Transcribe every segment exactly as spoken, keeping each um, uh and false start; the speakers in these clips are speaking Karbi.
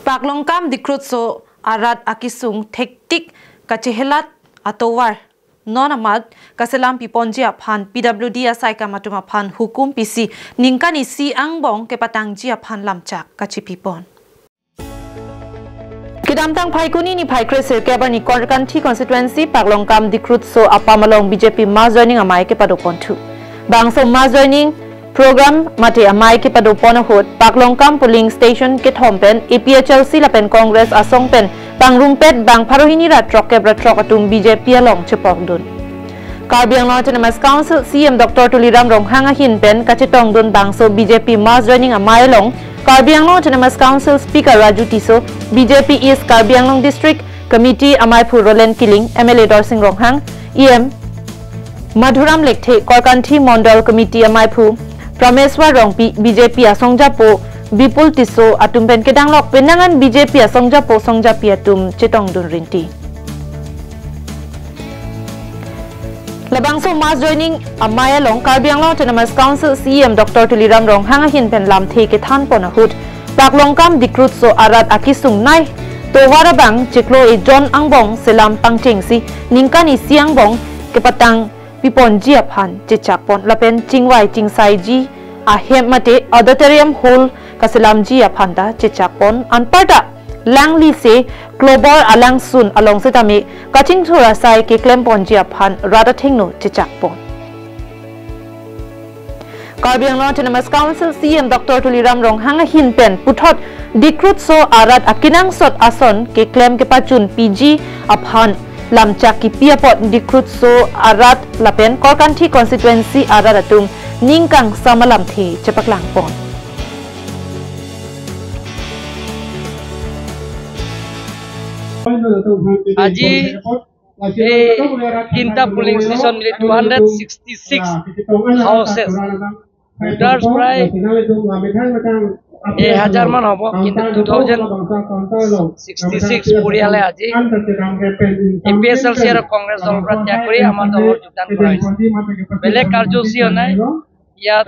Paklongkam Dikrutso arat akesung thektik kachehelat atovar non amat kaselam piponji aphan P W D asaikam atum aphan hukum pisi ningkan isi angbong kepatangji aphan lamchak kachipipon. Kedamtang Phaikuni niphai kre sirkep arni Korkanthi constituency Paklongkam Dikrutso apam along B J P mass joining amei kepadoponthu. Bangso mass joining program mate amei kepadopon ahut Paklongkam polling station kethom pen A P H L C lapen Congress asong pen pangrumpet bang pharo hini ra throkkep ra throk atum B J P along chepokdun. Karbi Anglong Autonomous Council C E M Doctor Tuliram Ronghang ahin pen kachetongdun bangso B J P mass joining amei along Karbi Anglong Autonomous Council Speaker Raju Tisso, B J P East Karbi Anglong District Committee ameiphu Roland Killing, M L A Dorsing Ronghang, E M Madhuram Lekthe, Korkanthi Mondol Committee ameiphu Prameswar Rongpi, B J P asongjapo Bipul Tisso atum pen kedanglok penang an B J P asongjapo songjapi atum chetongdun rinti. Labangso mass joining amei along Karbi Anglong Autonomous Council C E M Doctor Tuliram Ronghang ahin pen lamthe kethanpon ahut Paklongkam Dikrutso arat akesung nei tovar abang chiklo ejon angbong selam pangchengsi ningkan isi angbong kepatang piponji aphan chechakpon lapen chingvai chingsaiji ahem mate auditorium hall kaselamji aphan ta chechakpon, anparta langlise klobor alangsun along setame kachingthur asai keklemponji aphan rat athengno chechakpon. Karbi Anglong Autonomous Council C E M Doctor Tuliram Ronghang ahin pen puthot Dikrutso arat akenangsot ason keklem kepachun piji aphan lamchak kipi apot Dikrutso arat lapen Korkanthi constituency arat atum ning kangsam alamthe chepaklangpon. আজি এই তিনটা polling station মিলি two hundred sixty six houses, voters প্ৰায় এহাজাৰমান হ'ব, কিন্তু two thousand sixty six পৰিয়ালে আজি এ পি এইচ এল চি আৰু কংগ্ৰেছ দলৰ পৰা ত্যাগ কৰি আমাৰ দলত যোগদান কৰা হৈছে। বেলেগ কাৰ্যসূচীও নাই, ইয়াত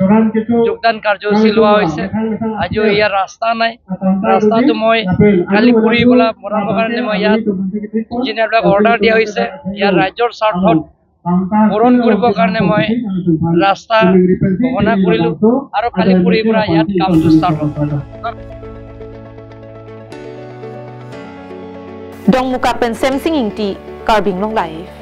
যোগদান কাৰ্যসূচী লোৱা হৈছে। আজিও ইয়াৰ ৰাস্তা নাই। ৰাস্তাটো মই কালি কৰি পেলাই বনাবৰ কাৰণে মই ইয়াত ইঞ্জিনিয়াৰবিলাক অৰ্ডাৰ দিয়া হৈছে। ইয়াৰ ৰাইজৰ স্বাৰ্থত পূৰণ কৰিবৰ কাৰণে মই ৰাস্তা ঘোষণা কৰিলো আৰু কালি পৰহিৰ পৰা ইয়াত কামটো ষ্টাৰ্ট হ'ব। Dongmukak pen Semsing Ingti, Karbi Anglong Live.